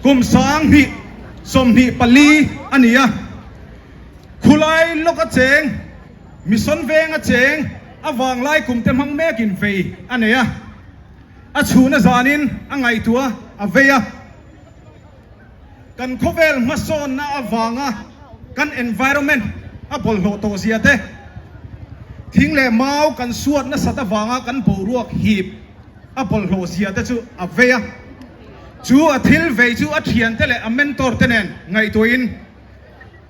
Kum 2024 a ni a, khulai lawka cheng, Mission venga cheng a vanglai kum te hmang mekin vei a nei a, a chhuna zanin a ngaihtuah a vei a. Kan khawvel hmasawnna avanga kan environment a bawlhhlawh tawh zia te, thing leh mau kan suat nasat avanga kan boruak hip a bawlhhlawh zia te chu a vei a. Chu a thil vei chu a thiante leh a mentor te nen ngaihtuahin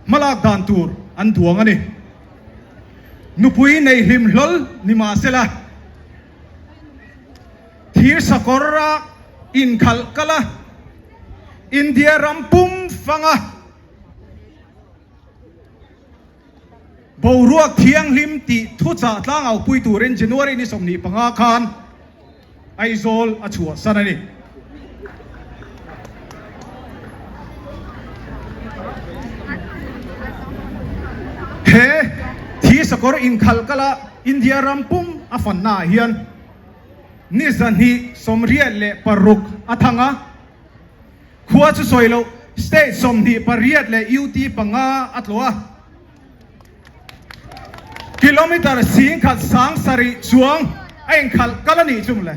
hmalak dan tur an duang a ni. Nupui nei hlim hlawl ni mahsela, Thir sakawr a inkhalh kal a, India ram pum fanga boruak thianghlim tih thuchah tlangau pui turin January ni 25 khan Aizawl a chhuahsan a ni. He thir sakawr inkhalh kala India ram pum a fannaah hian Ni 286 a thang a, khua chu sawi loh state 28 leh UT panga a tlawh a. Kilometre 1700 chuang a inkhalh kal a nih chu mawle.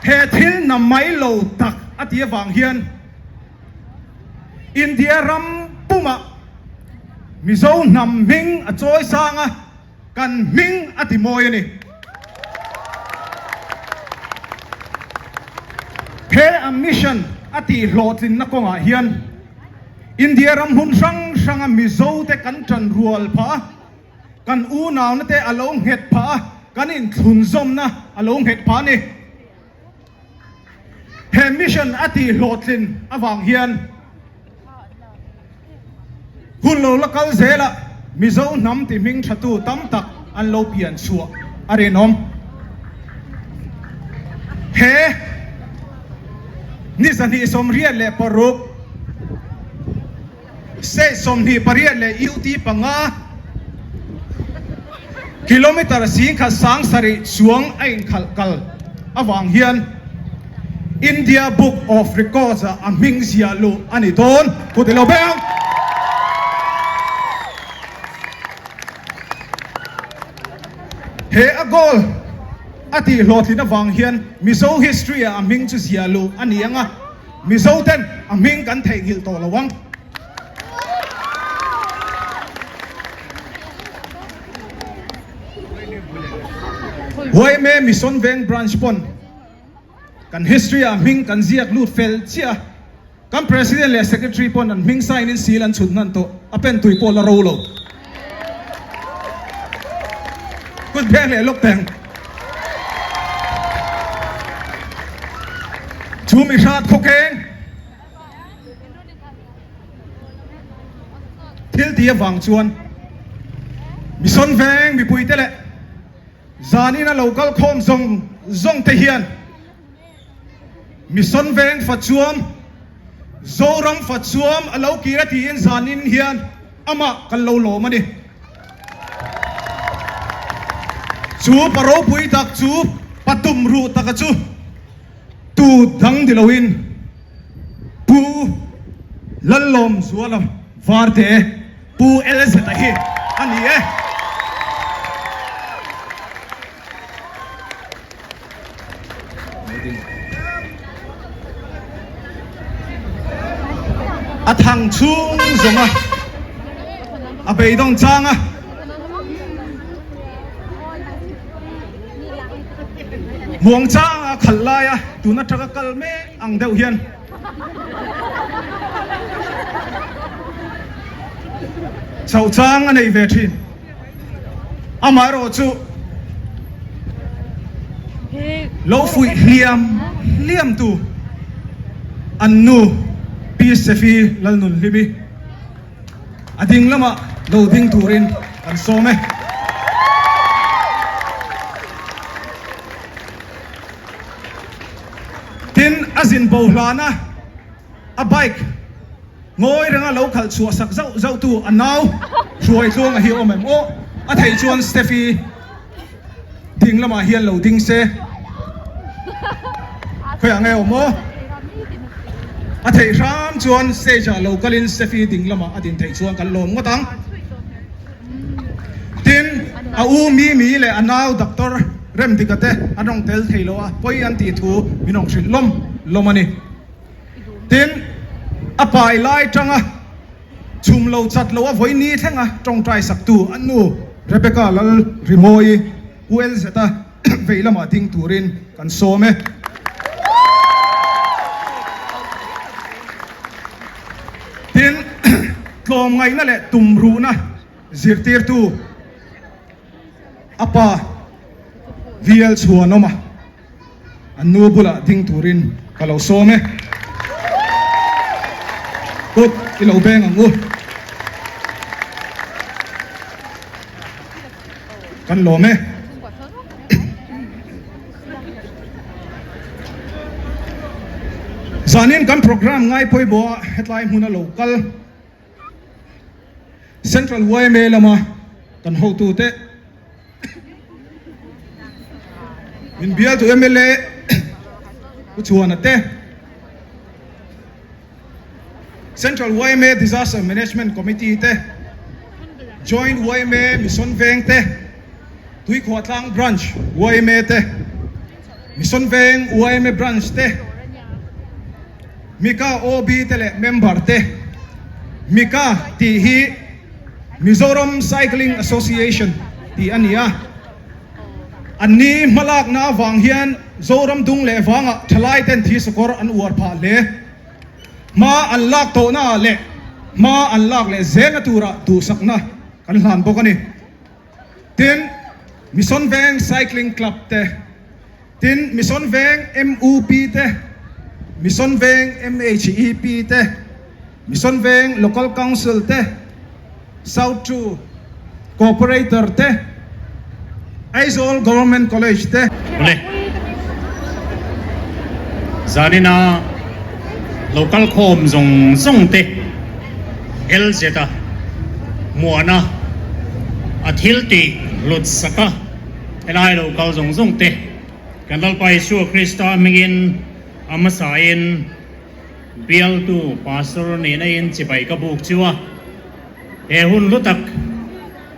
He thil na mai lo tak a ti avang hian India ram pumah Mizo hnam hming a chawi sang a, kan hming a ti mawi a ni. He a mission a tih hlawhtlinna kawngah hian India ram hmun hrang hranga Mizo te kan tan rual phah a, kan unauna te a lo nghet phah a, kan inthlunzawmna a lo nghet phah a ni. He mission a tih hlawhtlin avang hian hun lo la kal zelah Mizo hnam ti hming thatu tam tak an lo pian chhuah a rinawm. He ni 286 State 28 leh UT panga kilometre 1700 chuang a inkhalh kal avang hian India Book of Records ah a hming ziah luh a ni dawn. Kut i lo beng ang. He a goal a tih hlawhtlin avang hian Mizo history ah a hming chu ziah luh a ni ang a. Mizo ten a hming kan theihnghilh tawh lo ang. Yma Mission Veng Branch pawn kan history ah hming kan ziak lut fel chiah a, kan President leh Secretary pawn an hming sign in seal an chhut hnan tawh, a pen tui pawh la ro lo. Kut beng leh lawk teng. Chu mi hrat khawkeng thil ti avang chuan Mission Veng mipuite leh zanina lo kal khawm zawng zawng te hian Mission Veng Fachuam, Zoram Fachuam a lo kir a tiin zanin hian amah kan lo lawm a ni. Chu pa ropui tak chu pa tum ruh taka chu tu dang ni loin Pu Lallawmzuala Varte, Pu LZ-a hi a ni e. A thang chhung zawng a, a beidawng chang a. Muang chang a khalh lai a, tun atanga kal mek ang deuh hian. Chhoh chang a nei ve thin. Amaherawhchu lo fuih hliam hliam tu an nu Pi Sefi Lalnunhlimi a ding lamah lo ding turin kan sawm e. Tin, a zin bo hlana a bike ngawi renga lo khalh chhuah sak zauh zauh tu a nau hruai tluanga hi awm em aw? A theih chuan Steffi ding lamah hian lo ding se. Khawiah nge awm aw? A theih hram chuan stage ah lo kalin Steffi ding lamah a din theih chuan kan lawm ngawt ang. Tin, a u Mimi leh a nau Doctor Remdika te an rawn tel thei lo a, pawi an tih thu min rawn hrilh lawm lawm a ni. Tin, a pai lai tanga chhum lo chat lo a vawi ni thlenga tawngtai saktu a nu Rebecca Lal Rimawi Pu LZ-a vei lamah ding turin kan sawm e. Tin, tlawmngaihna leh tumruhna zirtirtu a pa VL Chhuanawma an nu bulah ding turin ka lo sawm e. Kut i lo beng ang u. Kan lawm e. Zanin kan program ngai pawimawh a hetlai hmuna lo kal Central yma lama kan hotute min bialtu mla Pu Chhuana te, Central yma Disaster Management Committee te, Joint yma Mission Veng te, Tuikhuahtlang Branch yma te, Mission Veng yma Branch te, Mika OB te leh member te, Mika tih hi Mizoram Cycling Association tih a ni a, anni hmalakna avang hian Zoram dung leh vangah thalai ten thisakawr an uar phah hle. Hma an lak tawhna ah leh hma an lak leh zelna turah duhsakna kan hlan bawk a ni. Tin, Mission Veng Cycling Club te, tin Mission Veng MUP te, Mission Veng MHEP te, Mission Veng Local Council te, South Two Cooperator te, Aizawl Government College te. Awle. Zanina local khawm zawng zawng te LZ a muana a thil tih hlut sak a, helai local zawng zawng te kan Lalpa Isua Krista hmingin a hmasain Bialtu Pastor nihna in chibai ka buk chu a, he hun hlu tak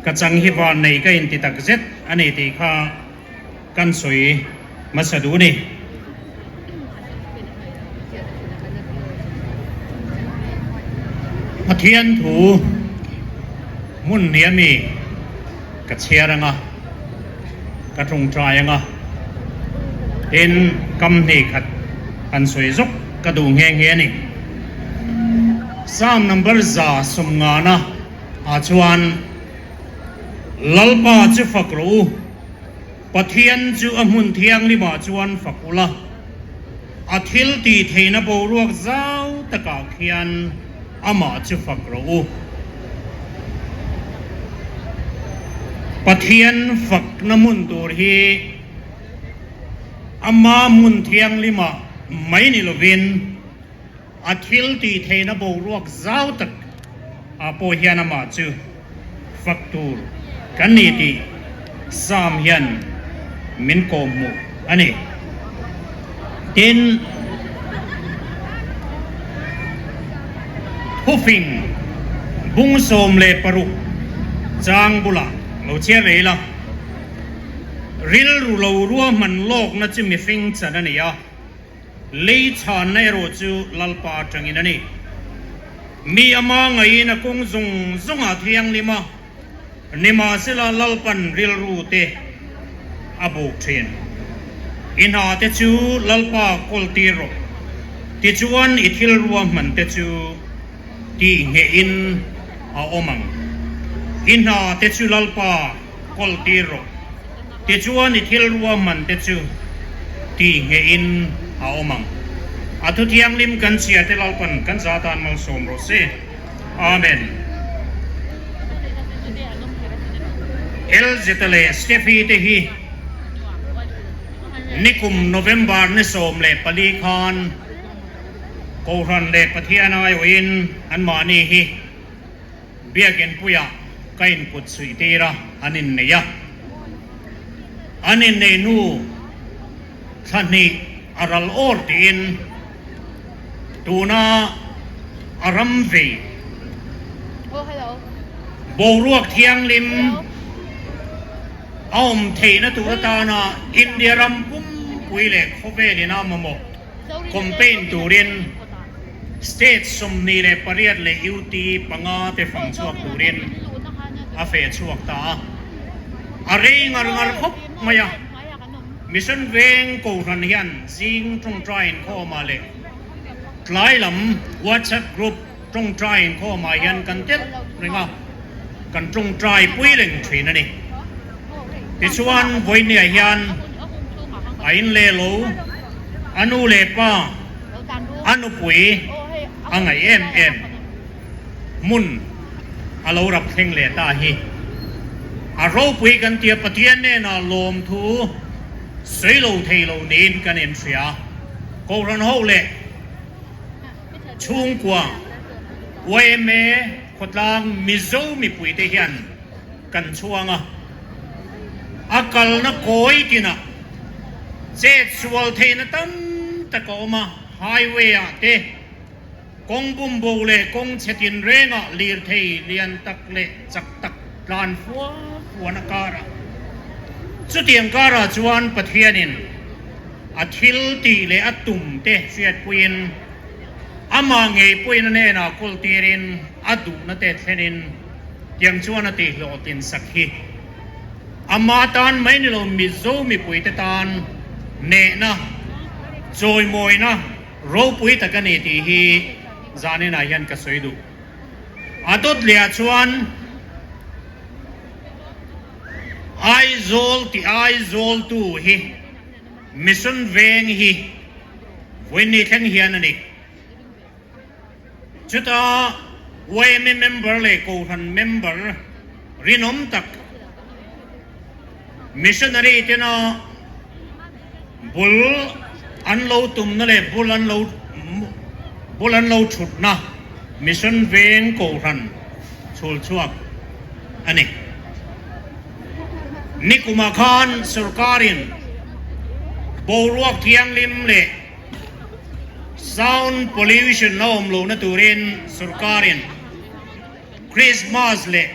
ka chang hi van nei ka inti tak zet a ni tih kha kan sawi hmasa duh a ni. Pathian thu hmun hnih ami ka chhiar anga, ka tawngtai anga, tin kam hnih khat han sawi zawk ka duh nghe nghe a ni. Psalm number 150 ah chuan Lalpa chu fak rawh u, Pathian chu a hmun thianghlimah chuan fak ula, a thil tih theihna boruak zau takah khian amah chu fak rawh u. Pathian fakna hmun tur hi ama hmun thianghlimah mai ni lovin a thil tih theihna boruak zau tak ah pawh hian amah chu fak tur kan ni tih Psalm hian min kawhhmuh a ni. Tin, Thufing bung 16 chang bulah lo chhiar rei la, Rilru lo ruahman lawkna chu mihring chan a ni a, Lei chhanna erawh chu Lalpa atangin a ni. Mi ama ngaiin a kawng zawng zawngah thianghlim a, nimahsela Lalpan rilru te a buk thin. I hna te chu Lalpa kawl tir rawh, tichuan i thil ruahman te chu tih nghehin a awm ang. I hna te chu Lalpa kawl tir rawh. Tichuan i thil ruahman te chu tih nghehin a awm ang. A thu thianghlim kan chhia te Lalpan kan za tan malsawm rawh se. Amen. Elzeta leh Steffi te hi nikum November ni 14 khan Kohhran leh Pathian aiawhin anmahni hi Biakinn puiah ka inkut suih tir a, an innei a. An inneih hnu thla hnih a ral awr tiin tuna a ram vei boruak thianghlim a awm theihna tur atana India ram pumpui leh khawvel ina mamawh campaign turin state 28 leh UT panga te fang chhuak turin a feh chhuak ta a, a rei ngar ngar khawp mai a. Mission Veng Kohhran hian zing tawngtai inkhawmah leh tlai lam WhatsApp group tawngtai inkhawmah hian kan telh reng a, kan tawngtai pui reng thin a ni. Tichuan vawinia hian a in leh lo, a nu leh pa, a nupui a ngaih em em. Hmun a lo rap thleng leh ta hi a ropui kan tia Pathian hnenah lawmthu sawi lo thei lo niin kan inhria. Kohhran ho leh chhungkua yma khawtlang Mizo mipuite hian kan chhuang a, a kalna kawi tinah chet sual theihna tam tak a awm a, highway ah te, Kawng bumbo leh kawng chhe tinrengah lirthei lian tak leh chak tak tlan fua fuan a kar a. Chutiang karah chuan Pathianin a thil tih leh a tum te hriatpuiin amah ngei pawhin a hnenah kawl tirin a duhna te thlenin tiang chuan a tihhlawhtlin sak hi Ama tan mai ni lo Mizo mipuite tan nehna, chawimawina, Ropui tak a ni tih hi zaninah hian ka sawi duh. A dawt lehah chuan Aizawl tih Aizawltu hi Mission Veng hi vawiin thleng hian a ni. Chuta yma member leh Kohhran member rinawm tak missionary tena bul an lo tumna leh bul an lo bul an lo thutna Mission Veng Kohhran chhul chhuak a ni. Nikumah khan sorkarin boruak thianghlim leh Sound pollution a awm lohna turin sorkarin Christmas leh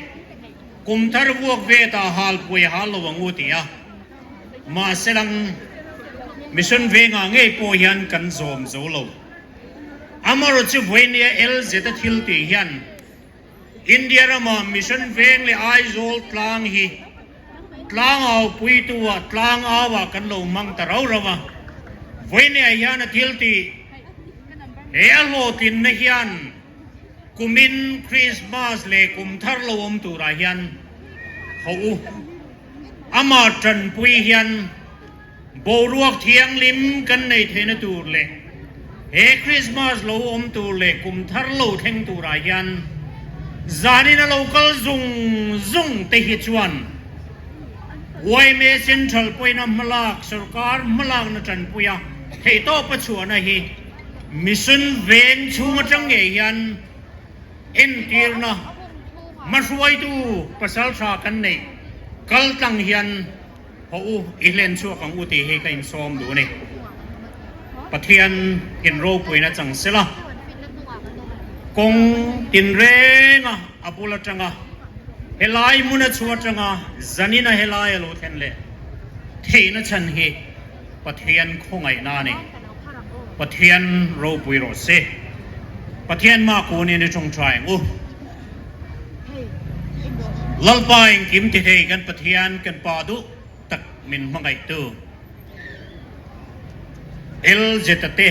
kum thar vuak vetah halpui a hal lo ang u ti a, mahse lang Mission Vengah ngei pawh hian kan zawm zo lo. Amarawh chu vawinia LZ a thil tih hian India rama Mission Veng leh Aizawl tlang hi Tlangau puitu-ah tlangau-ah kan lo hmang ta rau rau a, vawinia hian a thil tih he a hlawhtlinna hian kumin Krismas leh kum thar lo awm turah hian ho u. Amah tanpui hian boruak thianghlim kan nei theihna tur leh he Krismas lo awm tur leh kum thar lo thleng turah hian zanin a lo kal zung zung te hi chuan yma Central pawhin a hmalak sorkar hmalakna tanpuia theihtawpa chhuahna hi Mission Veng chhung atang ngei hian Entirna, Hmahruaitu pasal tha kan neih kal tlang hian haw u i hlen chhuak ang u tih hi ka insawm duh a ni. Pathian in ropuina chang sela, kawng tinrenga a bul atanga helai hmun a chhuah atanga zanina helai a lo thlen leh theihna chhan hi Pathian khawngaihna a ni. Pathian ropui rawh se. Pathian mah kunin i tawngtai ang u. Lalpa engkim ti thei kan Pathian kan Pa duh tak min hmangaihtu LZ-a te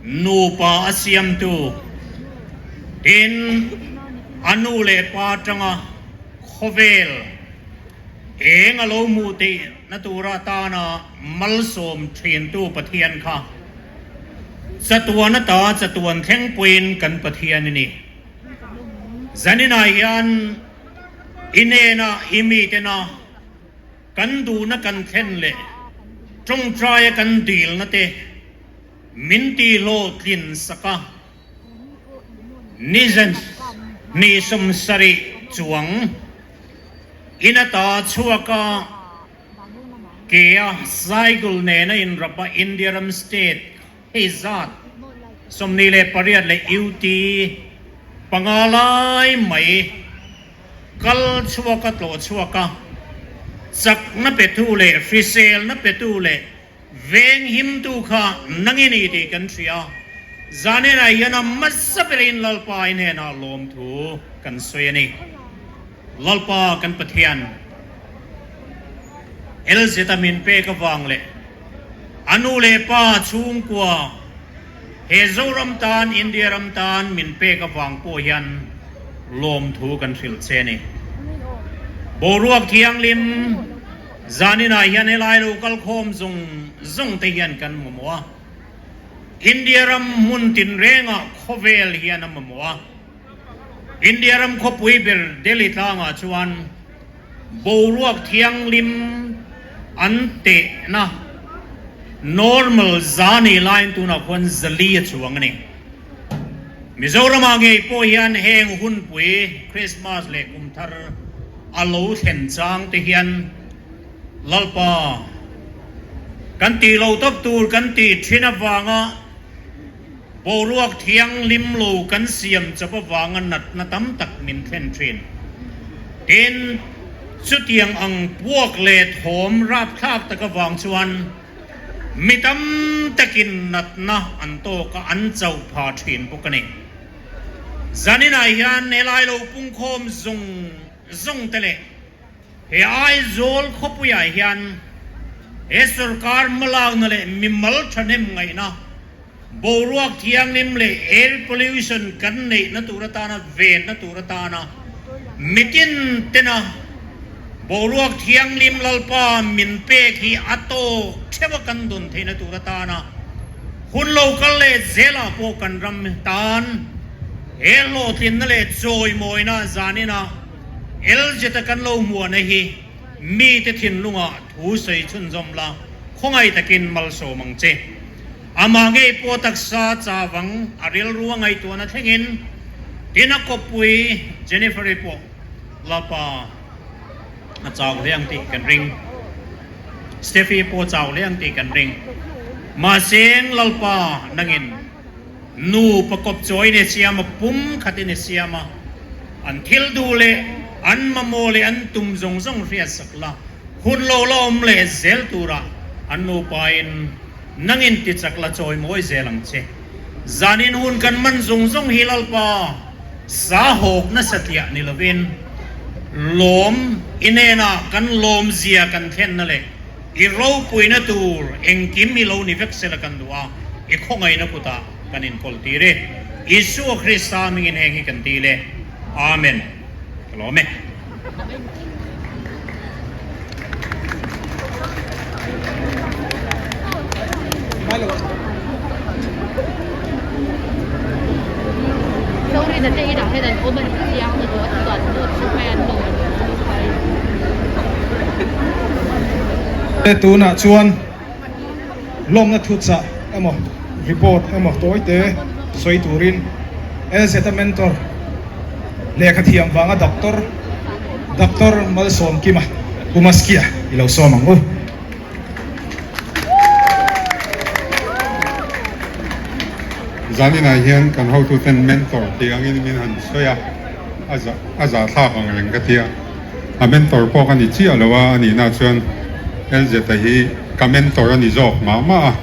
nupa a siamtu tin a nu leh pa atanga khawvel Eng a lo hmuh theihna tura tana malsawm thintu Pathian kha chatuan ata chatuan thleng pawhin kan Pathian a ni. Zaninah hian i hnena i mitena kan duhna kan thlen leh tawngtaia kan dilna te min tihhlawhtlin sak a. Nizan ni 70 chuang in ata chhuak a. Kea cycle nena inrap a India ram state hei zat 28 leh UT panga lai mai kal chhuak a tlawh chhuak a, chakna petu leh hriselna petu leh veng himtu kha nang i ni tih kan hria. Zaninah hian a hmasa berin Lalpa i hnenah lawmthu kan sawi a ni. Lalpa kan Pathian, LZ a min pek avang leh a nu leh pa chhungkua he Zoram tan, India ram tan min pek avang pawh hian lawmthu kan hrilh che a ni. Boruak thianghlim zaninah hian helai lo kalkhawm zawng zawng te hian kan mamawh a, India ram hmun tinrengah khawvel hian a mamawh a. India ram khawpui ber Delhi tlangah chuan boruak thianghlim an tehna normal za nei laiin tunah khuan zali a chuang a ni. Mizoramah ngei pawh hian heng hunpui Christmas leh kumthar a lo thlen chang te hian Lalpa kan tih lo tawp tur kan tih thin avanga Boruak thianghlim lo kan siam chawp avanga natna tam tak min thlen thin. Tin, chutiang ang puak leh thawm rapthlak tak avang chuan mi tam takin natna an tawk a, an chauh pha thin bawk a ni. Zaninah hian helai lo pungkhawm zawng zawng te leh He Aizawl khawpuiah hian he sorkar hmalakna leh mimal thahnem ngaihna, boruak thianghlim leh air pollution kan neihna tur atana venna tur atana mitin tena boruak thianghlim Lalpa min pek hi a tawk theuha kan dawn theihna tur atana hun lo kal leh zelah pawh kan ram tan he hlawhtlinna leh chawimawina zaninah LZ-a kan lo hmuahna hi mite thinlungah thu sawi chhunzawm la, khawngaih takin malsawm ang che. Amah ngei pawh taksa chavang a rilru a ngaihtuahna thlengin tin a kawppui Jennifer-i pawh Lapa a chau hle ang tih kan ring. Steffi pawh a chau hle ang tih kan ring. Mahse Lalpa nangin. Nu pakawp chawiin i siam a, pum khatin i siam a, an thil duh leh an mamawh leh an tum zawng zawng hriatsak la, hun lo la awm leh zel turah an nupain nangin tichak la chawi mawi zel ang che. Zanin hun kan man zawng zawng hi Lalpa sa hawk nasa tliah ni lovin lawm i hnenah kan lawmzia kan thlenna leh I ropuina tur engkim i lo ni vek sela kan duh a, i khawngaihna kutah kan inkawl tir e. Isua Krista hmingin heng hi kan dil e. Amen. Ka lawm e. Tunah chuan lawmna thuchah emaw report emaw tawite sawi turin LZ mentor lehkha thiam vanga doctor Doctor Malsawmkima Pumaskia i lo sawm ang u. Zaninah hian kan hotuten mentor tih angin min han sawi a, a zahthlak ang reng ka ti a. A mentor pawh ka ni chiah lo a, a nihna chuan LZ-a hi ka mentor a ni zawk mah mah a.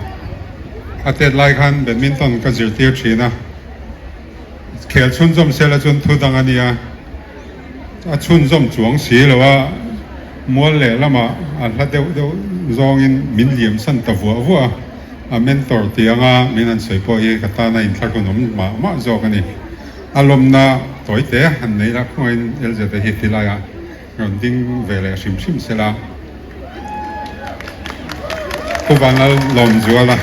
A tet lai khan badminton ka zirtir thin a, khel chhunzawm sela chuan thu dang a nia. A chhunzawm chuang si lo a, mual leh lamah a hla deuh deuh zawngin min liam san ta vuah vuah a, a mentor tih anga min han sawi pawh hi ka tana inthlahrun awm mah mah zawk a ni. A lawmna tawi te han neih la khawngaihin LZ-a hi ti laiah rawn ding ve leh hrim hrim se la. Pu Vanlal Lawmzuala,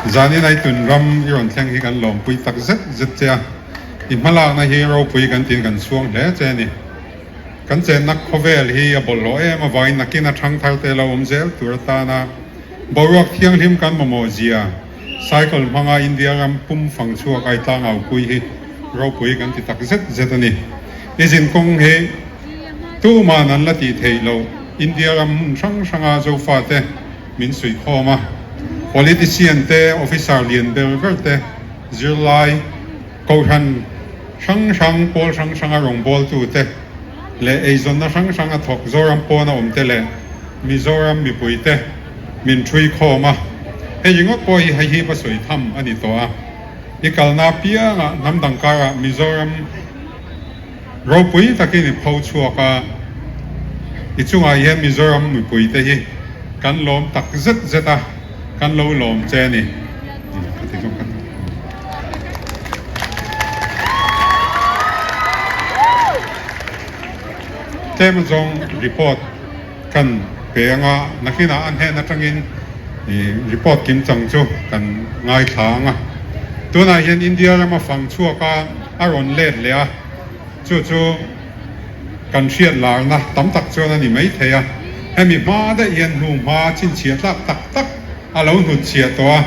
Zanin Aitun ram i rawn thleng hi kan lawmpui tak zet zet che a. I hmalakna hi ropui kan tiin kan chhuang hle che a ni. Kan chenna khawvel hi a bawlhhlawh em avangin nakin a thangthar te lo awm zel tur atana boruak thianghlim kan mamawh zia cycle hmanga India ram pum fang chhuak ai tlangau pui hi ropui kan ti tak zet zet a ni. I zinkawng hi tuman an la tih theih loh. India ram hmun hrang hranga Zofate min suihkhawm a, politician te, officer lian ber ber te, zirlai, kohhran hrang hrang, pawl hrang hranga rawngbawltute leh eizawnna hrang hranga thawk Zoram pawna awmte leh Mizoram mipuite min ṭhuikhawm a. Hei ringawt pawh hi hei hi va sawi tham a ni tawh a. I kalna apiangah hnam dang karah Mizoram ropui takin i pho chhuak a, i chungah hian Mizoram mipuite hi kan lawm tak zet zet a, kan lo lawm che a ni. Ka ti zawk a. Tlem zawng report kan pe anga nakinah a hnen atangin report kim chang chu kan ngaithla ang a. Tunah hian India rama fang chhuak a a rawn let leh a, chu chu kan hriat larna tam tak chuan a ni maithei a. Hemi hma daih hian hnu hma chhinchhiah tlak tak tak a lo hnutchhiah tawh a,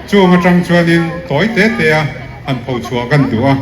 chung atang chuanin tawi te te a han phochhuah kan duh a.